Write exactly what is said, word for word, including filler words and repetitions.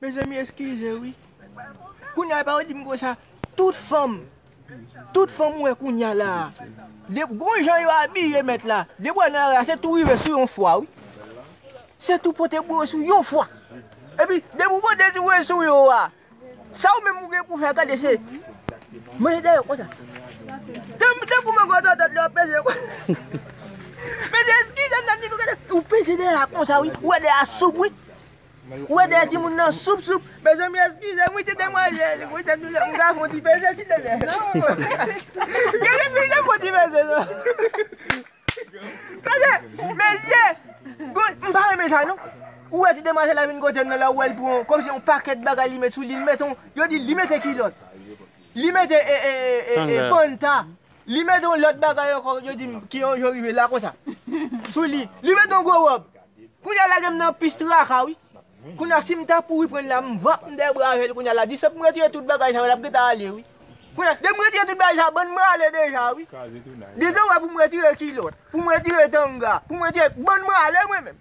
Mezanmi, eskize wi. Kounye a pa yo di m konsa, tout fanm, tout fanm ou wè kounye a la, de, gon jan yo abiye mèt la, depi w nan lari a, se tou rive sou yon fwa wi. Se tou pote bouyon sou yon fwa. Epi, depi w pote bouyon sou yo a, sa ou menm ou gen pou fè, gade se manje dèyè w konsa. Tankou mwen gwo tòtòt lè w peze. Mezanmi, eskize m, nan di nou gade, ou peze dèyè a konsa wi, ou wè dèyè a soup wi. Ou wè dèyè timoun nan soup soup. Mezanmi, eskize m wi, ti demwazèl, wi, tèt nou, m ka fè yon ti peze silvouplè. Gade fi, m ka fè yon ti peze non. Gade, mesye, m pa renmen sa non. Ou wè ti demwazèl la vin kote m nan la, ou wè l pran kòmsi yon pakèt bagay li met sou li, li met yon, yo di li mete kilòt. Li mete e, e, e, e, e, panta. Li mete yon lòt bagay ankò, yo di m ki yon jan rive la konsa. Sou li. Li mete yon gwo wòb. Kounye a lage m nan pis traka wi. Kounye a si m ta kouri pran l la, m vwap m dèyè bra avè l kounye a la. Di se pou m retire tout bagay sa yo, l ap gentan ale wi. Kounye a, depi m retire tout bagay sa, bann mwen ale deja wi. Deja w wè pou m retire kilòt, pou m retire tanga, pou m retire, bann mwen ale mwen menm.